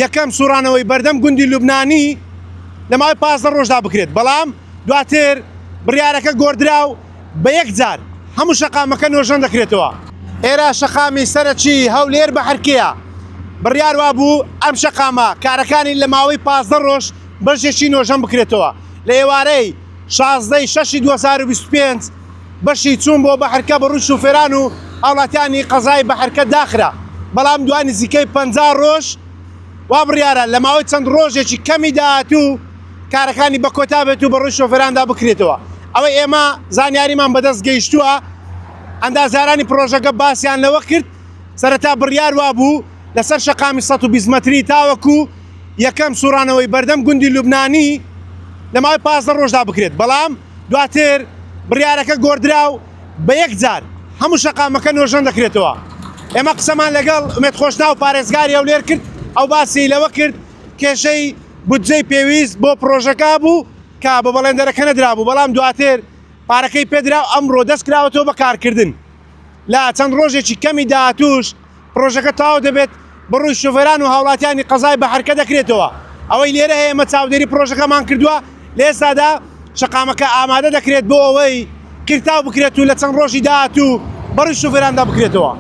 یەکەم سوڕانەوەی بەردەم گوندی لوبنانی لە ماوەی 15 ڕۆژدا بکرێت، بەڵام دواتر بڕیارەکە گۆڕدرا و بە یەک جار هەموو شەقامەکە نۆژەن دەکرێتەوە. ئێرە شەقامی سەرەکی هەولێر بەحرکەیە، بڕیار وابوو ئەم شەقامە کارەکانی لە ماوەی 15 ڕۆژ بەشێکی نۆژەن بکرێتەوە، لە ئێوارەی 16 ی شەشی 2025 بەشی چوون بۆ بەحرکە بە ڕووی شوفێران و هاوڵاتیانی قەزای بەحرکە داخرا، بەڵام دوای نزیکەی 50 ڕۆژ وا بڕیارە لە ماوەی چەند ڕۆژێکی کەمی داهاتوو کارەکانی بە کۆتا بێت و بە ڕووی شۆفێراندا بکرێتەوە. ئەوەی ئێمە زانیاریمان بەدەست گەیشتووە، ئەندازیارانی پڕۆژەکە باسیان لەوە کرد، سەرەتا بڕیار وابوو لەسەر شەقامی 120 مەتری تاوەکو یەکەم سوڕانەوەی بەردەم گوندی لوبنانی لە ماوەی 15 ڕۆژدا بکرێت، بەڵام دواتر بڕیارەکە گۆڕدرا و بە یەک جار هەموو شەقامەکە نۆژەن دەکرێتەوە. ئێمە قسەمان لەگەڵ ئومێد خۆشناو پارێزگاری هەولێر کرد، ئەو باسی لەوە کرد کێشەی بودجەی پێویست بۆ پڕۆژەکە هەبوو کە بە بەڵێندەرەکە نەدرابوو، بەڵام دواتر پارەکەی پێدرا و ئەمڕۆ دەستکراوەتەوە بە کارکردن. لە چەند ڕۆژێکی کەمی داهاتووش پڕۆژەکە تەواو دەبێت، بەڕووی شۆفێران و هاوڵاتیانی قەزای بەحرکە دەکرێتەوە. ئەوەی لێرە هەیە ئێمە چاودێری پڕۆژەکەمان کردووە، لە ئێستادا شەقامەکە ئامادە دەکرێت بۆ ئەوەی قیرتاو بکرێت و لە چەند ڕۆژی داهاتوو بەڕووی شۆفێراندا بکرێتەوە.